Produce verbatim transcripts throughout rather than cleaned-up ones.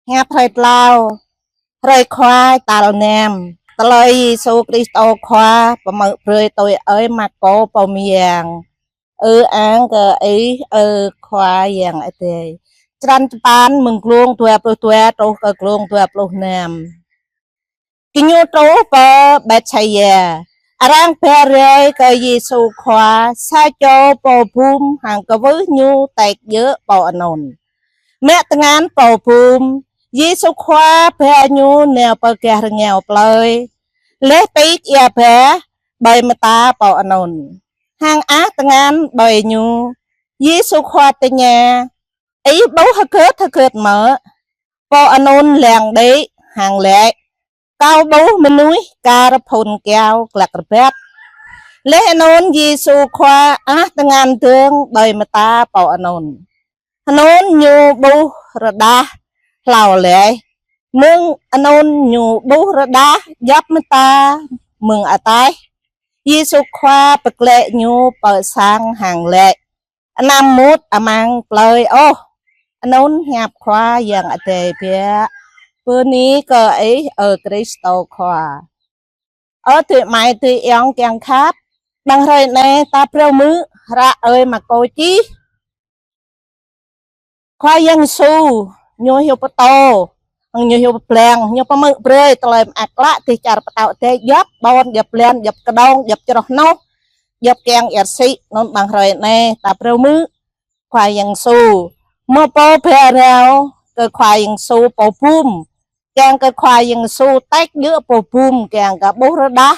Hiăp hrơi tlâo, hrơi Khua tal năm. Tơlơi Yêsu Krist Khua pơmơ̆ brơi tui ơi Markô pô mơyang. Ơ-ang kơ Ih, ơ Khua Yang Adai. Črăn tơpăn mơ̆ng glông dua pluh dua truh kơ glông dua pluh năm. Gơñu truh pơ Betsaida. Arăng ba rai kơ Yêsu Khua sa čô pô bum hăng kwưh Ñu tĕk djơ̆ pô anŭn. Mă tơngan pô bum, Yêsu Khua ba ñu nao pơ gah rơngiao plơi. Laih pĭt ia bah ƀơi mơta pô anŭn, hăng ăh tơngan ƀơi ñu, Yêsu Khua tơña: Ih ƀuh hơget hơget mơ̆? Pô anŭn lăng đĭ hăng laĭ: Kâo ƀuh mơnuih kar phŭn kyâo glăk rơbat. Laih anŭn Yêsu Khua ăh tơngan dơ̆ng ƀơi mơta pô anŭn. Anŭn ñu ƀuh rơđah hlâo laih. Mơ̆ng anŭn ñu ƀuh rơđah djŏp mơta mơ̆ng ataih. Yêsu Khua pơglaĭ ñu pơ sang hăng laĭ: Anăm mŭt amăng plơi ôh. Anŭn hiăp Khua Yang Adai biă. Bơni kơ Ih, ơ Krist Khua. Ơ adơi amai adơi ayŏng kiăng khăp, amăng hrơi anai ta phrâo hmư̆ hră ơi Markô čih. Khua Yang Yêsu, Ñu hyu pơtô, hăng Ñu hyu pơblang, Ñu pơmơ̆ brơi tơlơi mơak klă dêh čar pơtao adai djŏp ƀôn, djŏp blan, djŏp kơdông, djŏp čroh hnoh, djŏp kiăng ia rơsĭ. Anŭn amăng hrơi anai ta phrâo hmư̆ Khua Yang Yêsu. Mơ̆ pô ba rai kơ Khua Yang Yêsu pô bum, kiăng kơ Khua Yang Yêsu tĕk djơ̆ pô bum, kiăng kơ ƀuh rơđah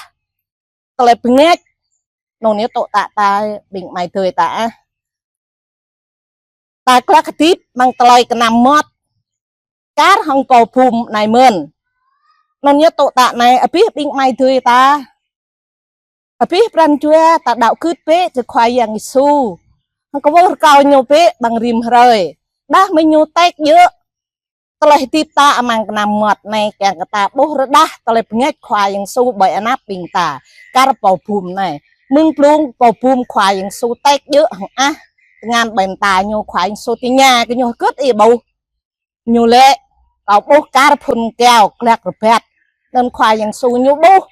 tơlơi bơngač. Anŭn yơh tŏ tă ta ƀing amai adơi ta ah. Ta glăk hơdip amăng tơlơi kơnăm mơmŏt kar hăng pô bum anai mơ̆n. Anŭn yơh tŏ tă anai abih ƀing amai adơi ta, abih pran jua ta đaŏ gưt bĕ kơ Khua Yang Yêsu. Hăng kwưh rơkâo Ñu bĕ amăng rĭm hrơi. Đah mơ̆ Ñu tĕk djơ̆ tơlơi hơdip ta amăng kơnăm mơmŏt anai, kiăng kơ ta ƀuh rơđah tơlơi bơngač Khua Yang Yêsu ƀơi anăp ƀing ta. Kar pô bum anai. Mơ̆ng blung pô bum Khua Yang Yêsu tĕk djơ̆ hăng ăh tơngan ƀơi mơta ñu, Khua Yang Yêsu tơña kơ ñu: Hơget ih ƀuh? Ñu laĭ: Kâo ƀuh kar phŭn kyâo glăk rơbat. Anŭn Khua Yang Yêsu Ñu ƀuh.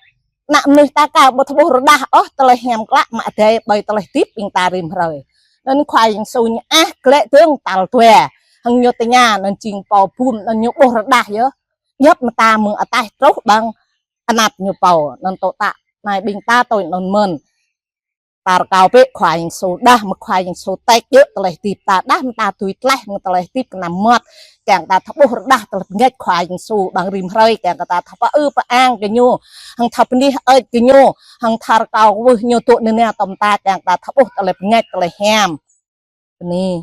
Ană mơnuih ta aka ƀu thâo ƀuh rơđah ôh tơlơi hiam klă mơ̆ng adai ƀơi tơlơi hơdip ƀing ta rĭm hrơi. Anŭn Khua Yang Yêsu Ñu ăh glaĭ dơ̆ng tal dua. Hăng Ñu tơña, anŭn jing pô bum, anŭn ñu ƀuh rơđah yơh djŏp mơta mơ̆ng ataih truh amăng anăp ñu pô. Anŭn tŏ tă anai ƀing ta tui anŭn mơ̆n. Ta rơkâo bĕ Khua Yang Yêsu, đah mơ̆ Khua Yang Yêsu tĕk djơ̆ tơlơi hơdip ta, đah mơ̆ ta tui tlaih mơ̆ng tơlơi hơdip kơnăm mơmŏt, kiăng ta thâo ƀuh rơđah tơlơi bơngač Khua Yang Yêsu amăng rĭm hrơi, kiăng kơ ta thâo pơư pơang kơ Ñu, hăng thâo bơni hơơč kơ Ñu, hăng thâo rơkâo kwưh Ñu dŏ nao nao tom ta, kiăng ta thâo ƀuh tơlơi bơngač tơlơi hiam. Bơni.